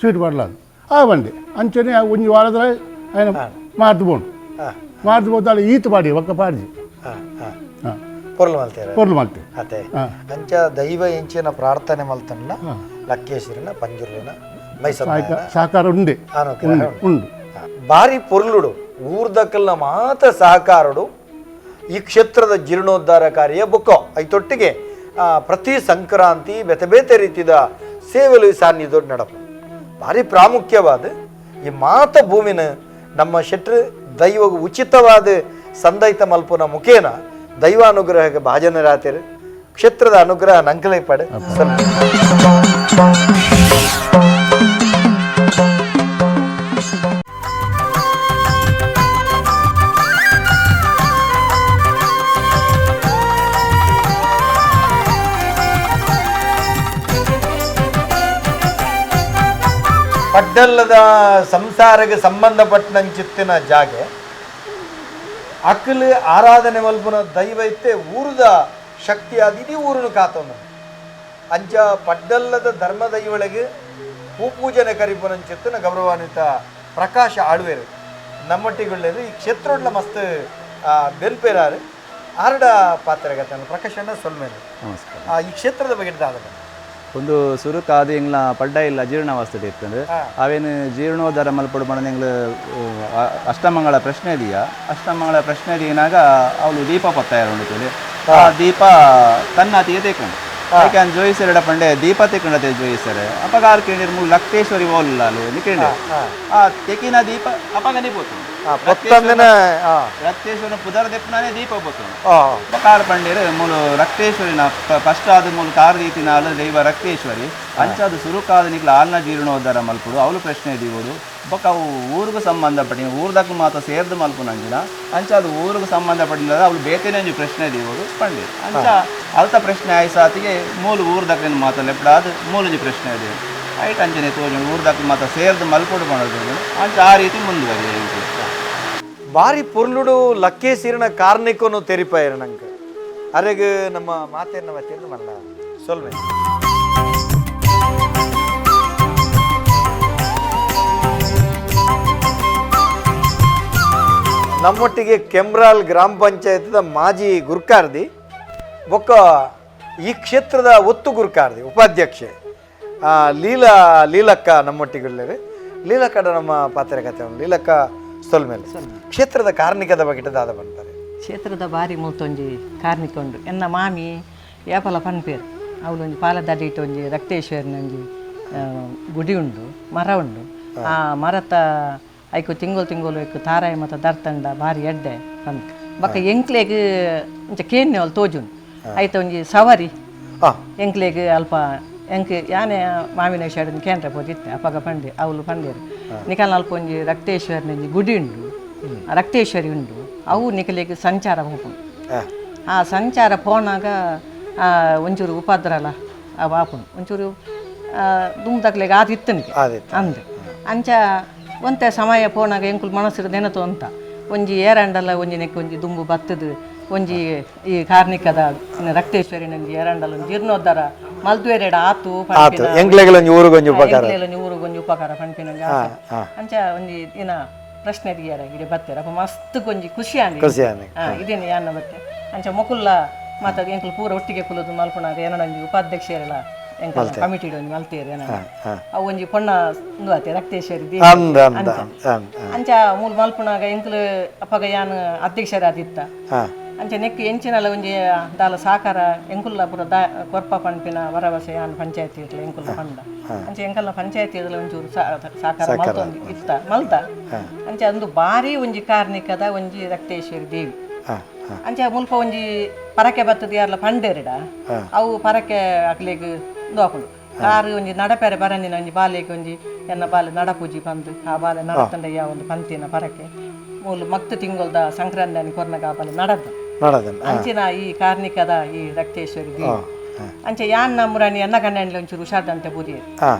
ಸ್ವೀಟ್ ಮಾಡಲ ಅಂದು ಆ ಬಂಡೆ ಅಂಚನೆ ಒಂಜಿ ವಾರದ್ರೆ ఆయన ಮಾರ್ದು ಬೋಂಡು ಮಾರ್ದು ಬೋದಾಳೆ ಈತು ಪಾಡಿ ಒಕ್ಕ ಪಾಡ್ಜಿ ಪೊರ್ಲು ಮಲ್ತೇವೆ ಪೊರ್ಲು ಮಲ್ತೆ. ಅದೇ ಅಂಚ ದೈವ ಎಂಚಿನ ಪ್ರಾರ್ಥನೆ ಮಲ್ತನ್ನ ಲಕ್ಕೇಶ್ವರಿನ ಪಂಜುರ್ಲಿನ ಮೈಸೂರು ಸಹಕಾರ ಉಂಡೆ ಉಂಡು ಬಾರಿ ಪೊರ್ಲುಡು ಊರ್ದಕ್ಕಲ್ಲ ಮಾತ್ರ ಸಹಕಾರಡು ಈ ಕ್ಷೇತ್ರದ ಜೀರ್ಣೋದ್ಧಾರ ಕಾರ್ಯ ಬುಕ್ಕೋ ಐತೊಟ್ಟಿಗೆ ಪ್ರತಿ ಸಂಕ್ರಾಂತಿ ಬೇತೆ ಬೇತೆ ರೀತಿಯ ಸೇವೆಲು ಸಾನ್ನಿಧ್ಯ ನಡಪು ಭಾರಿ ಪ್ರಾಮುಖ್ಯವಾದ ಈ ಮಾತ ಭೂಮಿನ ನಮ್ಮ ಶೆಟ್ರು ದೈವ ಉಚಿತವಾದ ಸಂದೈತ ಮಲ್ಪುನ ಮುಖೇನ ದೈವಾನುಗ್ರಹಕ್ಕೆ ಭಾಜನರಾತಿರು ಕ್ಷೇತ್ರದ ಅನುಗ್ರಹ ನಂಕಲೈ ಪಡೆ. ಪಡ್ಡಲ್ಲದ ಸಂಸಾರಕ್ಕೆ ಸಂಬಂಧಪಟ್ಟಂಚಿತ್ತಿನ ಜಾಗೆ ಅಕ್ಕಲು ಆರಾಧನೆ ಮಲ್ಪುನ ದೈವ ಇತ್ತೆ ಊರದ ಶಕ್ತಿಯಾದ ಇಡೀ ಊರನ್ನು ಕಾತೊಂದು ಅಂಚ ಪಡ್ಡಲ್ಲದ ಧರ್ಮ ದೈವಳಿಗೆ ಪೂಪೂಜನೆ ಕರಿಪುನಂಚಿತ್ತಿನ ಗೌರವಾನ್ವಿತ ಪ್ರಕಾಶ ಆಳ್ವೇರು ನಮ್ಮೊಟ್ಟಿಗುಳ್ಳೇರು ಈ ಕ್ಷೇತ್ರೋಡ್ಲ ಮಸ್ತ್ ಬೆನ್ಪೇರಾರು ಆರಡ ಪಾತ್ರಗತ ಪ್ರಕಾಶನ ಸೊಲ್ಮೇಲೆ. ನಮಸ್ಕಾರ. ಈ ಕ್ಷೇತ್ರದ ಬಗ್ಗೆ ದಾದ ಒಂದು ಸುರುಕಾದು ಎಂಗ್ಲ ಪಡ್ಡ ಇಲ್ಲ ಜೀರ್ಣವಾಸ್ತಡೆ ಇರ್ತದೆ ಅವೇನು ಜೀರ್ಣೋದ್ಧಾರ ಮಲ್ಪಡು ಮಣ ಎಂಗ್ಲ ಅಷ್ಟಮಂಗಳ ಪ್ರಶ್ನೆ ಇದೆಯಾ ಅಷ್ಟಮಂಗಳ ಪ್ರಶ್ನೆ ದೀನಾಗ ಅವಳು ದೀಪ ಪತ್ತಾಯ ಉಂಡು ಆ ದೀಪ ತನ್ನಾತಿಗೆ ತೇಕೊಂಡು ಯಾಕೆ ಜೋಯಿಸರ ಪಂಡೆ ದೀಪ ತೆಕೊಂಡತೆ ಜೋಯಿಸರೆ ಅಪಗ ಆರು ಕೇಳಿರ್ ಮೂಲು ಲಕ್ತೇಶ್ವರಿ ಓಲ್ಲ ಕೇಳಿ ಆ ತೆಕಿನ ದೀಪ ಅಪಗನೇ ಪೋತು ರಕ್ತೇಶ್ವರನ ಪುದರ್ ದೆಪ್ಪನೇ ದೀಪ ಪೋತು ಕಾರ್ ಪಂಡೇರು ಮೂಲು ರಕ್ತೇಶ್ವರಿನ ಫಸ್ಟ್ ಆದ ಮೂಲು ಕಾರ್ ರೀತಿನ ದೈವ ರಕ್ತೇಶ್ವರಿ ಅಂಚಾದ ಸುರುಕಾದ ನಿಕ್ಲ ಆಲ್ನ ಜೀರ್ಣೋದ್ಧಾರ ಮಲ್ಪುಡು ಅವಳು ಪ್ರಶ್ನೆ ದೀವಡು ಬೊಕ್ಕ ಅವು ಊರಿಗೂ ಸಂಬಂಧಪಟ್ಟಿನ ಊರ್ದಕ್ಕೆ ಮಾತ್ರ ಸೇರ್ದು ಮಲ್ಪುನಂಜಿನ ಅಂಚಾದ ಊರಿಗೂ ಸಂಬಂಧಪಟ್ಟಿನ ಅವಳು ಬೇತೇನೆ ಒಂಜಿ ಪ್ರಶ್ನೆ ದೀವಡು ಪಂಡೇರು ಅಂಚ ಅಲ್ತ ಪ್ರಶ್ನೆ ಆಯ್ಸಾತಿಗೆ ಮೂಲು ಊರ್ದಕ್ಕೆ ಮಾತ್ರ ಲೆಪ್ಪಡಾದ ಮೂಲಂಜಿ ಪ್ರಶ್ನೆ ಇದೆ ಐಟ್ ಅಂಚನೆ ತೋಜು ಊರ್ದಕ್ಕೆ ಮಾತ್ರ ಸೇರ್ದು ಮಲ್ಪುಡು ಮಾಡೋದು ಅಂಚ ಆ ರೀತಿ ಮುಂದುವರಿಯ. ಬಾರಿ ಪೊರ್ಲುಡು ಲಕ್ಕೇಸಿರಿನ ಕಾರ್ಣಿಕನು ತೆರಿಪಾಯರು ನಂಗೆ ಅರೆಗ್ ನಮ್ಮ ಮಾತೇನ ಮತ್ತೇನು ಮಲ್ಲ ಸೊಲ್ಮೆ. ನಮ್ಮೊಟ್ಟಿಗೆ ಕೆಮ್ರಾಲ್ ಗ್ರಾಮ ಪಂಚಾಯತ್ದ ಮಾಜಿ ಗುರ್ಕಾರ್ದಿ ಬೊಕ್ಕ ಈ ಕ್ಷೇತ್ರದ ಒತ್ತು ಗುರುಕಾರ್ದಿ ಉಪಾಧ್ಯಕ್ಷೆ ಲೀಲಾ ಲೀಲಕ್ಕ ನಮ್ಮೊಟ್ಟಿಗೆ ಲೀಲಕ್ಕಡ ನಮ್ಮ ಪಾತ್ರಕತೆ ಲೀಲಕ್ಕ ಸೊಲ್ಮೇಲೆ ಕ್ಷೇತ್ರದ ಕಾರ್ಣಿಕದ ಬಗ್ಗೆ ದಾದ ಬಂತಾರೆ. ಕ್ಷೇತ್ರದ ಬಾರಿ ಮೂತೊಂಜಿ ಕಾರ್ಣಿಕ ಉಂಡು ಎನ್ನ ಮಾಮಿ ಏಪಲ ಪನ್ಪೇರು ಅವಳೊಂಜಿ ಪಾಲದಡಿಟ್ ಒಂಜಿ ರಕ್ತೇಶ್ವರನೊಂಜಿ ಗುಡಿ ಉಂಡು, ಮರ ಉಂಡು. ಆ ಮರತ ಐಕು ತಿಂಗೊಲು ತಿಂಗೊಲು ಐಕು ತಾರಾಯಿ ಮತ್ತು ದರ್ತಂಡ ಭಾರಿ ಎಡ್ಡೆ ಪಂದ್ ಬೊಕ್ಕ ಎಂಕ್ಲೆಗ್ ಇಂಚ ಕೇನ್ನೆ ಅವ್ಲು ತೋಜುಂಡು. ಐತ ಒಂಜಿ ಸವಾರಿ ಎಂಕ್ಲೆಗ್ ಅಲ್ಪ ಎಂಕ್ ಯಾನೆ ಮಾಮಿನ ವಿಷಯ ಕೇಂದ್ರ ಪೋದಿತ್ತೆ ಅಪಗ ಪಂಡೆ ಅವಳು ಪಂಡೇರು ನಿಕಲ್ ಅಲ್ಪ ಒಂಜಿ ರಕ್ತೇಶ್ವರನ ಒಂಜಿ ಗುಡಿ ಉಂಡು, ರಕ್ತೇಶ್ವರಿ ಉಂಡು, ಅವು ನಿಕಲೆಗ್ ಸಂಚಾರ ಹೋಪುಂಡು. ಆ ಸಂಚಾರ ಪೋನಾಗ ಒಂಚೂರು ಉಪದ್ರಲ ಅವು ಆಪುಂಡು, ಒಂಚೂರು ದುಂಬುದಕ್ಲೆಗ್ ಆದಿತ್ತನಿಗೆ ಅಂದೆ. ಅಂಚ ಒಂತೆ ಸಮಯ ಪೋನಾಗ ಎಂಕುಲು ಮನಸ್ಸು ನೆನತು ಅಂತ ಒಂಜಿ ಏರಂಡಲ ಒಂಜಿ ನೆಕ್ ಒಂಜಿ ದುಂಬು ಬತ್ತದು ಒಂಜಿ ಈ ಕಾರ್ಣಿಕದ ರಕ್ತೇಶ್ವರಿನ ಒಂಜಿ ಏರಂಡಲ ಒಂಜಿ ಜೀರ್ಣೋದ್ಧಾರ ಮಲ್ದುವೆರೆಡ ಆತು ಊರುಗೊಂಜಿ ಉಪಕಾರ ಪನ್ಪಿನ ಅಂಚ ಒಂಜಿ ದಿನ ಪ್ರಶ್ನೆ ದಿಯರ ಇಡೆ ಬತ್ತೆರ ಅಪ್ಪ ಮಸ್ತ್ ಒಂಜಿ ಖುಷಿ ಆಂಡ್ ಇದೇನೆ ಯಾನ ಬತ್ತೆ. ಅಂಚ ಮೊಕುಲ್ಲ ಮಾತ ಎಂಕುಲು ಪೂರ ಒಟ್ಟಿಗೆ ಕುಲುದು ಮಲ್ಪುನಾಗ ಏನೋ ಒಂಜಿ ಉಪಾಧ್ಯಕ್ಷರೆಲ್ಲ ಎಂಕಲ್ ಕಮಿಟಿ ಒಂಜಿ ಮಲ್ತೇರು ಏನೋ ಅವು ಒಂಜಿ ಪೊಣ್ಣ ಉಂದು ಆತೆ ರಕ್ತೇಶ್ವರಿ ಅಂಚ ಮೂಲು ಮಲ್ಪುನಾಗ ಎಂಕುಲು ಅಪ್ಪಗ ಯಾನ್ ಅಧ್ಯಕ್ಷರಾದಿತ್ತ. ಅಂಚ ನೆಕ್ ಎಂಚಿನಲ ಒಂಜಿ ದಾಲ ಸಾಕಾರ ಎಂಕುಲ್ಲ ಪೂರ ದಾ ಕೊರ್ಪ ಪನ್ಪಿನ ವರವಸೆ ಯಾನ್ ಪಂಚಾಯತಿ ಇಟ್ಲ ಎಂಕುಲ್ಲ ಪಂಡ. ಅಂಚ ಎಂಕಲ್ನ ಪಂಚಾಯತಿ ಇಡ್ಲ ಒಂಚೂರು ಸಾಕಾರ ಮಲ್ತೊಂದು ಇತ್ತ ಮಲ್ತ. ಅಂಚ ಅಂದು ಭಾರಿ ಒಂಜಿ ಕಾರ್ಣಿಕದ ಒಂಜಿ ರಕ್ತೇಶ್ವರಿ ದೇವಿ. ಅಂಚ ಮುಲ್ಪ ಒಂಜಿ ಪರಕೆ ಬತ್ತದ ಯಾರ್ಲ ಪಂಡೇರಿಡ ಅವು ಪರಕೆ ಅಕ್ಲೆಗ್ ಉಂದು ಆಪುಂಡು. ಕಾರು ಒಂಜಿ ನಡಪೆರೆ ಬರಂದಿನ ಒಂಜಿ ಬಾಲೆಗ್ ಒಂಜಿ ಎನ್ನ ಬಾಲೆ ನಡಪೂಜಿ ಪಂದು ಆ ಬಾಲೆ ನಡತಂಡ ಯಾವ ಒಂದು ಪಂತಿನ ಪರಕೆ ಮೂಲು ಮಕ್ತು ತಿಂಗೊಲ್ದ ಸಂಕ್ರಾಂತಿ ಕೊರ್ನಗ ಆ ಬಾಲೆ ನಡದ ಅಂಚಿನ ಈ ಕಾರ್ಣಿಕದ ಈ ರಕ್ತೇಶ್ವರಿ ದೇವಿ. ಅಂಚೆ ಯಾನ್ ನಮ್ಮುರಾಣಿ ಎನ್ನ ಕಣ್ಣಲ್ಲಿ ಒಂಚೂರು ಹುಷಾರ್ದಂತೆ ಬೂದಿಯರು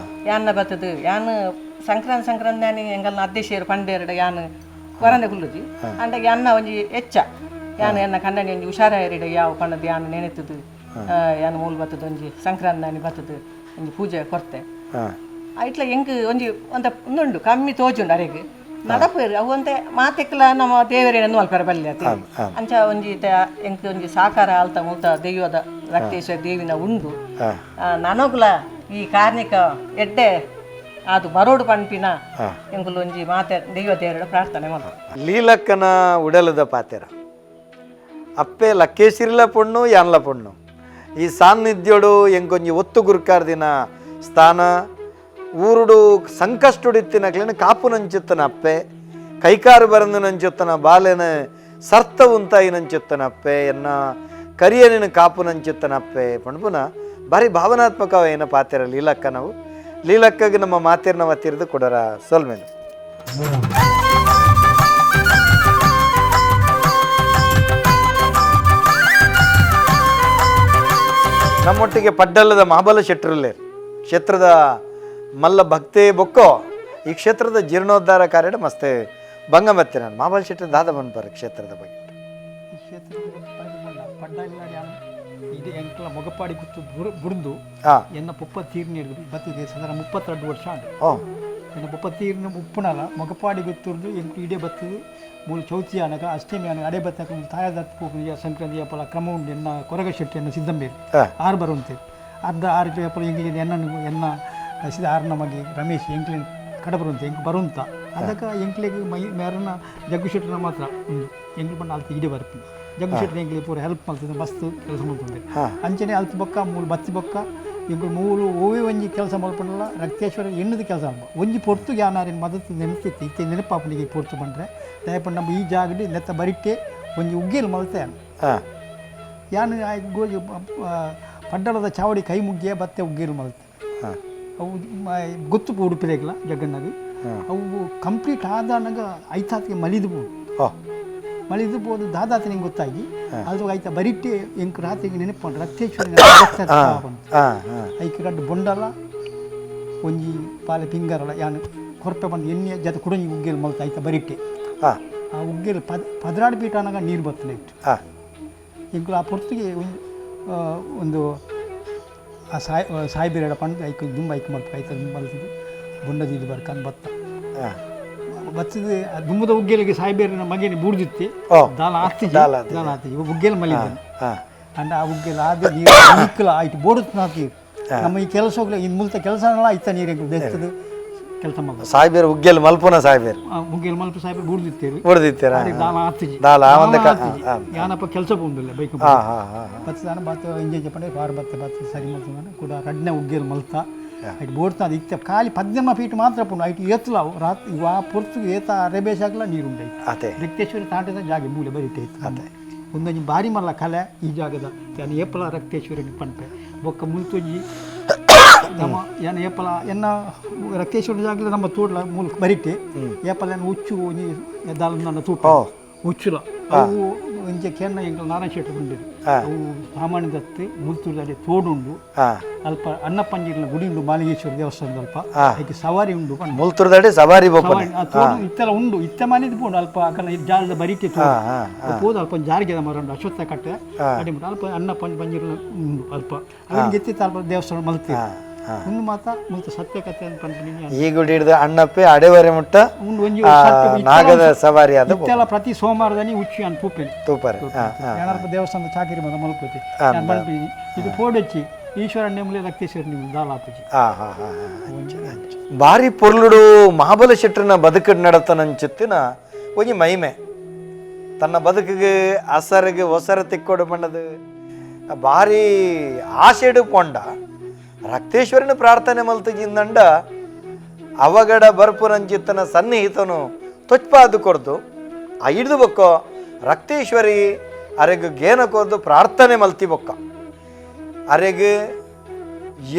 ಯಾನ್ನ ಬತ್ತದು ಯಾನ್ ಸಂಕ್ರಾಂತಿ ಸಂಕ್ರಾಂತಿ ಎಂಗಲ್ನ ಅಧ್ಯಕ್ಷರು ಪಂಡೇರಡ ಯಾನ್ ಕೊರಂದೆ ಕುಲ್ಲುಜಿ ಅಂಡ ಯಾನ್ನ ಒಂಜಿ ಎಚ್ಚ ಯಾನ್ ಎನ್ನ ಕಣ್ಣನಿ ಒಂಜಿ ಹುಷಾರಾಯರಿಡ ಯಾವ ಪಣ್ಣದು ಯಾನ್ ನೆನೆತದು ಯಾನ್ ಮೂಲು ಬತ್ತದು ಒಂಜಿ ಸಂಕ್ರಾಂತಿ ಬತ್ತದು ಒಂಜಿ ಪೂಜೆ ಕೊರ್ತೆ ಇಟ್ಲ ಎಂಕ್ ಒಂಜಿ ಒಂತ ಉಂದುಂಡು ಕಮ್ಮಿ ತೋಜುಂಡು ಅರೆಗ್ ನಡಪೇರು ಅವು ಒಂತೆ ಮಾತೆಕ್ಲ ನಮ್ಮ ದೇವರೇನ ಮಲ್ಪರ ಬಲ್ಲೆ ಅಂಚ ಒಂಜಿ ಎಂಕ್ ಒಂಜಿ ಸಾಕಾರ ಆಲ್ತ ಮೂಲ್ತ ದೈವದ ರಕ್ತೇಶ್ವರ ದೇವಿನ ಉಂಡು. ನನಗುಲ ಈ ಕಾರ್ಣಿಕ ಎಡ್ಡೆ ಅದು ಬರೋಡು ಪನ್ಪಿನ ಎಂಕುಲು ಒಂಜಿ ಮಾತೆ ದೈವ ದೇವರ ಪ್ರಾರ್ಥನೆ ಮಲ್ತ. ಲೀಲಕ್ಕನ ಉಡಲದ ಪಾತೆರ ಅಪ್ಪೆ ಲಕ್ಕೇಶಿರ್ಲ ಪೊಣ್ಣು ಯಾನ್ಲ ಪೊಣ್ಣು ಈ ಸಾನ್ನಿಧ್ಯೋಡು ಎಂಕೊಂಜಿ ಒತ್ತು ಗುರುಕಾರ್ದಿನ ಸ್ಥಾನ ಊರುಡು ಸಂಕಷ್ಟುಡಿತ್ತಿನಕ್ಲೇನು ಕಾಪು ನಂಚುತ್ತನ ಅಪ್ಪೆ ಕೈಕಾರು ಬರಂದು ನಂಚುತ್ತನ ಬಾಲೆನ ಸರ್ತ ಉಂತಾಯಿ ನಂಚುತ್ತನ ಅಪ್ಪೆ ಎನ್ನ ಕರಿಯನಿನ ಕಾಪು ನಂಚುತ್ತನ ಅಪ್ಪೆ ಪಣಪುನ ಭಾರಿ ಭಾವನಾತ್ಮಕವೇನ ಪಾತೆರ ಲೀಲಕ್ಕ. ನಾವು ಲೀಲಕ್ಕಗೆ ನಮ್ಮ ಮಾತಿರ್ನ ವತ್ತಿರ್ದು ಕೊಡರ ಸೊಲ್ಮೇಲೆ. ನಮ್ಮೊಟ್ಟಿಗೆ ಪಡ್ಡಲ್ಲದ ಮಹಾಬಲ ಶೆಟ್ಟರಲ್ಲೇ ಕ್ಷೇತ್ರದ ಮಲ್ಲ ಭಕ್ತಿ ಬೊಕ್ಕೋ ಈ ಕ್ಷೇತ್ರದ ಜೀರ್ಣೋದ್ಧಾರ ಕಾರ್ಯಡ ಮಸ್ತ್ ಭಂಗ ಮತ್ತೆ ನಾನು ಮಹಾಬಲ ಶೆಟ್ಟರ್ ದಾದ ಬಂದ್ಬಾರ ಕ್ಷೇತ್ರದ ಬಗ್ಗೆ. ಇದು ಎಂಕಲ ಮೊಗಪಾಡಿ ಗುತ್ತು ಬುಡ್ದು ಎನ್ನ ಪೊಪ್ಪ ತೀರ್ನಿ ಬತ್ತಿದೆ ಸಾಧಾರಣ 32 ವರ್ಷ ಆಂಡ್. ಎನ್ನ ಪೊಪ್ಪ ತೀರ್ನ ಉಪ್ಪುನಲ ಮೊಗಪಾಡಿ ಗುತ್ತುರ್ದು ಎಂಕು ಇಡೇ ಬತ್ತದು ಮೂಲು ಚೌತಿ ಆನಗ ಅಷ್ಟಮಿ ಆನಗ ಅಡೆ ಬತ್ತಕ ತಾಯದ ಪೋಪುನ ಸಂಕ್ರಾಂತಿ ಅಪ್ಪಲ ಕ್ರಮ ಉಂಡು. ಎನ್ನ ಕೊರಗ ಶೆಟ್ಟಿ ಎನ್ನ ಸಿದ್ದಂಬೇರು ಆರು ಬರುವಂತೆ ಅರ್ಧ ಆರು ಅಪ್ಪಲ ಎಂಕ್ಲಿನ ಎನ್ನ ಎನ್ನ ಸಿದ ಆರು ನಮಗೆ ರಮೇಶ್ ಎಂಕ್ಲಿನ ಕಡ ಬರುವಂತೆ ಎಂಕ್ ಬರುವಂತ ಅದಕ್ಕೆ ಎಂಕ್ಲಿಗೆ ಮೈ ಮೇರನ ಜಗ್ಗು ಶೆಟ್ಟನ ಮಾತ್ರ ಉಂಡು ಎಂಕ್ಲು ಬಣ್ಣ ಅಲ್ತ ಇಡೇ ಬರ್ಪಿ ಜಗ್ಗು ಶೆಟ್ಟನ ಎಂಕ್ಲಿ ಪೂರ ಹೆಲ್ಪ್ ಮಲ್ತದೆ ಮಸ್ತ್ ಕೆಲಸ ಮಲ್ತದೆ. ಅಂಚನೆ ಅಲ್ತ ಬೊಕ್ಕ ಮೂಲು ಬತ್ತಿ ಬೊಕ್ಕ ಎಂಕುಲು ಮೂಲು ಓವೇ ಒಂಜಿ ಕೆಲಸ ಮಲ್ಪಂಡಲ ರಕ್ತೇಶ್ವರ ಎಣ್ಣದ ಕೆಲಸ ಒಂಜಿ ಪೊರ್ತು ಯಾನಾರಿನ ಮದತ್ತು ನೆನಪಿತ್ತು ಇತ್ತೆ ನೆನಪಾಪನಿಗೆ ಪೊರ್ತು ಬಂದರೆ ದಯಪಂಡ ನಮ್ಮ ಈ ಜಾಗಡಿ ನೆತ್ತ ಬರಿಟ್ಟೆ ಒಂಜಿ ಉಗ್ಗೇಲು ಮಲ್ತೆ ಯಾನು ಗೋಜಿ ಪಡ್ಡಲದ ಚಾವಡಿ ಕೈ ಮುಗ್ಗಿಯ ಬತ್ತೆ ಉಗ್ಗೇಲು ಮಲ್ತೆ ಅವು ಗೊತ್ತು ಉಡುಪಿದಾಗಲ ಜಗ್ಗಣ್ಣಾಗ ಅವು ಕಂಪ್ಲೀಟ್ ಆದನಾಗ ಐತಾತಿಗೆ ಮಲಿದು ಬೋದು ಮಲಿದು ಬೋದು ದಾದಾತ ನಿಂಗೆ ಗೊತ್ತಾಗಿ ಅದು ಆಯ್ತಾ ಬರಿಟ್ಟೆ ಎಂಕ್ ರಾತ್ರಿಗೆ ನೆನಪು ರಕ್ತೇಶ್ವರಿ ಐಕ್ ರಡ್ಡು ಬೊಂಡಲ ಒಂಜಿ ಪಾಲೆ ಪಿಂಗರಲ ಯಾನು ಕೊರಪೆ ಬಂದು ಎಣ್ಣೆ ಜೊತೆ ಕುಡಂಜಿ ಉಗ್ಗೇಲು ಮಲ್ತ ಆಯ್ತಾ ಬರಿಟ್ಟೆ ಆ ಉಗ್ಗೇಲು 12 ಪೀಟ ಅನ್ನಾಗ ನೀರು ಬರ್ತದೆ ಇಟ್ಟು ಎಂಕುಲು ಆ ಪೊರ್ತಿಗೆ ಒಂದು ಆ ಸಾಯಿಬೇರ ಪಂಡು ಐಕ್ ದುಂಬ ಐಕ್ ಮಲ್ಪ ಐತ ಮಲ್ತಿದ್ದು ಬೊಂಡದಿದ್ದು ಬರ್ಕಂದು ಬತ್ತ ಬತ್ತದ ದುಂಬದ ಉಗ್ಗೇಲಿಗೆ ಸಾಯಿಬೇರಿನ ಮಗೇನಿ ಬೂಡ್ದಿತ್ತೆ ದಾಲ ಆತಿಜಿ ದಾಲ ಆತಿಜಿ ಉಗ್ಗೇಲು ಮಲಿದ್ದಾನೆ ಅಂಡ ಆ ಉಗ್ಗೇಲು ಆದ ನೀರು ಈಕಲ ಆಯ್ತು ಬೋಡುತ್ತ ನಮ್ಮ ಈ ಕೆಲಸ ಹೋಗ್ಲಿ ಇನ್ನು ಮುಲ್ತ ಕೆಲಸ ಆಯ್ತ ನೀರು ಎಂಕುಲು ದೆಸ್ತದು ಕೆಲಸ ಮಲ್ಪ ಸಾಯಿಬೇರು ಉಗ್ಗೇಲು ಮಲ್ಪುನ ಸಾಯಿಬೇರು ಉಗ್ಗೇಲು ಮಲ್ಪ ಸಾಯಿಬೇರು ಬೂಡ್ದಿತ್ತೇರು ಬೂಡ್ದಿತ್ತೀರ ದಾಲ ಆತಿಜಿ ದಾಲ ಯಾನಪ್ಪ ಕೆಲಸ ಬಂದಿಲ್ಲ ಬೈಕ್ ಬತ್ತದಾನ ಬತ್ತ ಇಂಜೆ ಪಂಡೆ ಬಾರ್ ಬತ್ತೆ ಬತ್ತ ಸರಿ ಮಲ್ತ ಕೂಡ ರಡ್ನೆ ಉಗ್ಗೇಲು ಮಲ್ತ ಐಟ್ ಬೋಡ್ತಾದ ಇತ್ತೆ ಖಾಲಿ 18 ಫೀಟ್ ಮಾತ್ರ ಪುಂಡು ಐಟ್ ಏತ್ಲಾವು ರಾತ್ರಿ ವಾ ಪೊರ್ತು ಏತ ಅರೆಬೇಸಾಗ್ಲ ನೀರುಂಡು ಅದೇ ರಕ್ತೇಶ್ವರಿ ತಾಂಟದ ಜಾಗೆ ಮೂಲೆ ಬರಿಟೆ ಅದೇ ಒಂದೊಂಜಿ ಬಾರಿ ಮಲ್ಲ ಕಲೆ ಈ ಜಾಗದ ಯಾನ್ ಏಪಲ ರಕ್ತೇಶ್ವರಿ ಪನ್ಪೆ ಬೊಕ್ಕ ಮುಲ್ತೊಂಜಿ ನಮ್ಮ ಯಾನ್ ಏಪಲ ಎನ್ನ ರಕ್ತೇಶ್ವರ ಜಾಗದ ನಮ್ಮ ತೋಡ್ಲ ಮೂಲಕ ಬರಿಟೆ ಏಪಲ ಎನ್ನ ಉಚ್ಚು ಒಂಜಿ ದಾಲ ತೂಪ ಉಚ್ಚುಲ ಅವು ಒಂಜಿ ಕೆನ್ನ ಎಂಕಲ್ ನಾರಾಯಣ ಶೆಟ್ಟಿ ಬಂದಿರು ಅವು ಸಾಮಾನ್ಯ ದತ್ತು ಮುಲ್ತೂರಲ್ಲಿ ತೋಡುಂಡು ಅಲ್ಪ ಅಣ್ಣಪ್ಪಂಜಿರ್ನ ಗುಡಿ ಉಂಡು ಮಾಲಿಗೇಶ್ವರ ದೇವಸ್ಥಾನದ ಅಲ್ಪ ಅದಕ್ಕೆ ಸವಾರಿ ಉಂಡು ಮುಲ್ತುರ್ದಡೆ ಸವಾರಿ ತೋಡು ಇತ್ತೆಲ್ಲ ಉಂಡು ಇತ್ತೆ ಮನೆದು ಪೋಂಡು ಅಲ್ಪ ಅಕಲ ಜಾಲದ ಬರಿಟೆ ತೋಡು ಪೋದು ಅಲ್ಪ ಜಾರಿಗೆ ಮರ ಉಂಡು ಅಶ್ವತ್ಥ ಕಟ್ಟೆ ಅಡಿ ಅಲ್ಪ ಅಣ್ಣಪ್ಪಂಜಿ ಪಂಜಿರ್ನ ಉಂಡು ಅಲ್ಪ ಅವನಿಗೆ ಎತ್ತಿತ್ತ ಅಲ್ಪ ದೇವಸ್ಥಾನ ಮಲ್ತೀವಿ ಉಂಡು ಮಾತ ಮುಲ್ತ ಸತ್ಯ ಕಥೆ ಅಂತ ಪಂಪಿನಿ ಈ ಗುಡಿ ಹಿಡಿದು ಅಣ್ಣಪ್ಪೆ ಅಡೆವರೆ ಮುಟ್ಟ ಒಂಜಿ ನಾಗದ ಸವಾರಿ ಅದು ಇತ್ತೆಲ್ಲ ಪ್ರತಿ ಸೋಮವಾರದಲ್ಲಿ ಉಚ್ಚಿ ಅನ್ ತೂಪೆನೆ ತೂಪರೆ ಏನಾರಪ್ಪ ದೇವಸ್ಥಾನದ ಚಾಕಿರಿ ಮಾತ ಮಲ್ಕೋತಿ ನಾನು ಪನ್ಪಿನಿ ಇದು ಪೋಡಚ್ಚಿ ಈಶ್ವರ ನೇಮಲೆ ರಕ್ತೇಶ್ವರ ನೇಮಲೆ ದಾಲಾಪುಜಿ ಬಾರಿ ಪೊರ್ಲುಡು ಮಹಾಬಲ ಶೆಟ್ಟರನ ಬದುಕಡ್ ನಡತನಂಚಿತ್ತಿನ ಒಂಜಿ ಮಹಿಮೆ ತನ್ನ ಬದುಕಿಗೆ ಅಸರಿಗೆ ಒಸರ ತಿಕ್ಕೊಡು ಬಣ್ಣದು ಭಾರಿ ಆಶೆಡು ಪೊಂಡ ರಕ್ತೇಶ್ವರನ ಪ್ರಾರ್ಥನೆ ಮಲ್ತಜಿಂದಂಡ ಅವಗಡ ಬರ್ಪುರಂಜಿತ್ತನ ಸನ್ನಿಹಿತನು ತೊಚ್ಪಾದು ಕೊರ್ದು ಆ ಹಿಡಿದು ಬೊಕ್ಕೋ ರಕ್ತೇಶ್ವರಿ ಅರೆಗ್ ಗೇನ ಕೊರ್ದು ಪ್ರಾರ್ಥನೆ ಮಲ್ತಿ ಬೊಕ್ಕ ಅರೆಗ್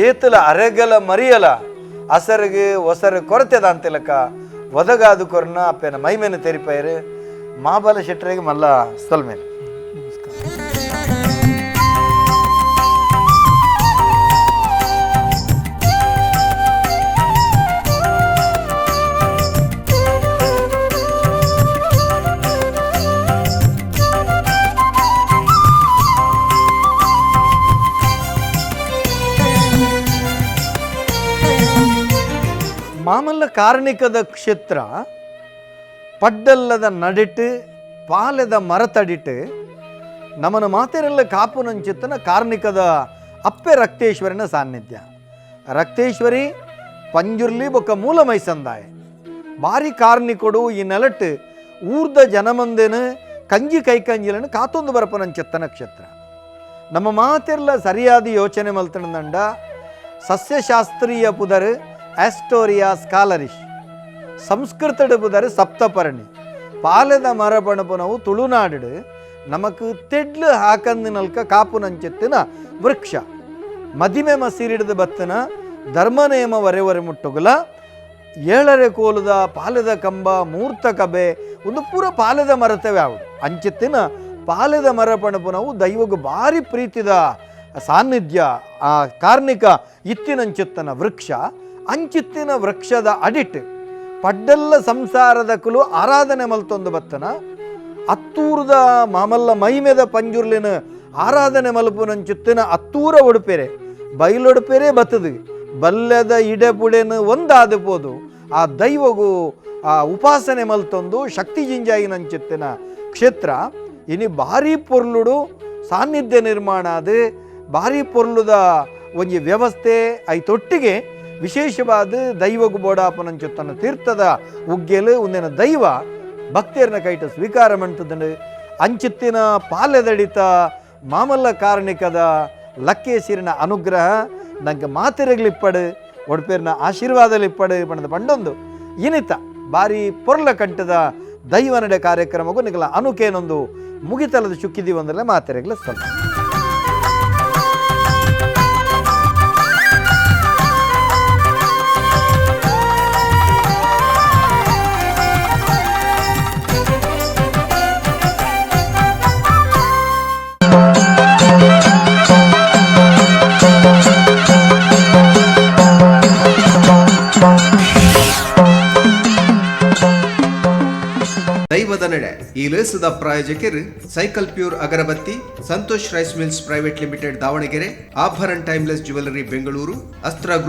ಏತಲ ಅರೆಗಲ ಮರಿಯಲ ಅಸರಿಗೆ ಒಸರು ಕೊರತೆದ ಅಂತಿಲಕ ಒದಗಾದು ಕೊರ್ನ ಅಪ್ಪೆನ ಮೈಮೇನೆ ತೆರಿಪೈರು ಮಾಬಲ ಶೆಟ್ಟರಿಗೆ ಮಲ್ಲ ಸೊಲ್ಮೇಲೆ. ಮಾಮಲ್ಲ ಕಾರ್ಣಿಕದ ಕ್ಷೇತ್ರ ಪಡ್ಡಲ್ಲದ ನಡಿಟ್ಟು ಪಾಲೆದ ಮರತಡಿಟ್ಟು ನಮನ ಮಾತೆರೆಲ್ಲ ಕಾಪು ನಂಚಿತ್ತನ ಕಾರ್ಣಿಕದ ಅಪ್ಪೆ ರಕ್ತೇಶ್ವರನ ಸಾನ್ನಿಧ್ಯ. ರಕ್ತೇಶ್ವರಿ ಪಂಜುರ್ಲಿ ಬೊಕ್ಕ ಮೂಲ ಮೈಸಂದಾಯ ಬಾರಿ ಕಾರ್ಣಿಕೊಡು ಈ ನೆಲಟ್ಟು ಊರ್ದ ಜನಮಂದೇನು ಕಂಜಿ ಕೈಕಂಜಿಲನ್ನು ಕಾತೊಂದು ಬರಪನಂಚಿತ್ತನ ಕ್ಷೇತ್ರ. ನಮ್ಮ ಮಾತೆಲ್ಲ ಸರಿಯಾದ ಯೋಚನೆ ಮಲ್ತನದಂಡ ಸಸ್ಯಶಾಸ್ತ್ರೀಯ ಪುದರು ಆಸ್ಟೋರಿಯಾ ಸ್ಕಾಲರಿಶ್ ಸಂಸ್ಕೃತಡು ಪುದರು ಸಪ್ತಪರ್ಣಿ ಪಾಲೆದ ಮರ ಪಣಪುನವು ತುಳುನಾಡು ನಮಕ್ ತೆಡ್ಲು ಹಾಕಂದಿನಲ್ಕ ಕಾಪುನಂಚಿತ್ತಿನ ವೃಕ್ಷ ಮದಿಮೆ ಮಸೀರಿಡ್ದು ಬತ್ತನ ಧರ್ಮನೇಮ ವರೆ ಮುಟ್ಟುಗುಲ ಏಳರೆ ಕೋಲದ ಪಾಲೆದ ಕಂಬ ಮೂರ್ತ ಕಬೆ ಒಂದು ಪೂರ ಪಾಲೆದ ಮರತವೇ ಆವು ಅಂಚಿತ್ತಿನ ಪಾಲೆದ ಮರ ಪಣಪುನವು ದೈವಗು ಭಾರಿ ಪ್ರೀತಿದ ಸಾನ್ನಿಧ್ಯ ಆ ಕಾರ್ಣಿಕ ಇತ್ತಿನಂಚಿತ್ತನ ವೃಕ್ಷ ಅಂಚಿತ್ತಿನ ವೃಕ್ಷದ ಅಡಿಟ್ ಪಡ್ಡಲ್ಲ ಸಂಸಾರದ ಕುಲು ಆರಾಧನೆ ಮಲ್ತೊಂದು ಬತ್ತನ ಅತ್ತೂರದ ಮಾಮಲ್ಲ ಮೈಮೆದ ಪಂಜುರ್ಲಿನ ಆರಾಧನೆ ಮಲ್ಪುನಂಚಿತ್ತಿನ ಅತ್ತೂರ ಉಡುಪೆರೆ ಬೈಲೊಡುಪೆರೆ ಬತ್ತದು ಬಲ್ಯದ ಇಡೆಪುಡೆನು ಒಂದಾದ ಪೋದು ಆ ದೈವಗು ಆ ಉಪಾಸನೆ ಮಲ್ತೊಂದು ಶಕ್ತಿ ಜಿಂಜಾಯಿನಂಚಿತ್ತಿನ ಕ್ಷೇತ್ರ. ಇನಿ ಭಾರಿ ಪೊರ್ಲುಡು ಸಾನ್ನಿಧ್ಯ ನಿರ್ಮಾಣ ಅದು ಭಾರಿ ಪೊರ್ಲುದ ಒಂಜಿ ವ್ಯವಸ್ಥೆ ಐತೊಟ್ಟಿಗೆ ವಿಶೇಷವಾದ ದೈವಗು ಬೋಡಾಪನಂಚುತ್ತನ ತೀರ್ಥದ ಉಗ್ಗೆಲು ಒಂದಿನ ದೈವ ಭಕ್ತಿಯರನ್ನ ಕೈಟ ಸ್ವೀಕಾರ ಮಾಡ್ತದಂಡು ಅಂಚಿತ್ತಿನ ಪಾಲೆದಡಿತ ಮಾಮಲ್ಲ ಕಾರ್ಣಿಕದ ಲಕ್ಕೇಸಿರಿನ ಅನುಗ್ರಹ ನಂಗೆ ಮಾತೆರೆಗ್ಲಿಪ್ಪಡು ಒಡಪೇರಿನ ಆಶೀರ್ವಾದಲಿಪ್ಪಡು ಬಣ್ಣದ ಪಂಡೊಂದು ಇನಿತ ಬಾರಿ ಪೊರ್ಲ ಕಂಠದ ದೈವ ನಡೆ ಕಾರ್ಯಕ್ರಮಕ್ಕೂ ನಿಗಲ ಅನುಕೇನೊಂದು ಮುಗಿತಲದ ಚುಕ್ಕಿದೀವಂದ್ರೆ ಮಾತೆರೆಗ್ಲ ಸ್ವಲ್ಪ. ದೈವದ ನಡೆ ಈ ಲೇಸದ ಪ್ರಾಯೋಜಕರು cycle pure agarbatti, Santosh rice mills private limited Davanagere, Abharan timeless jewellery Bengaluru, Astra group.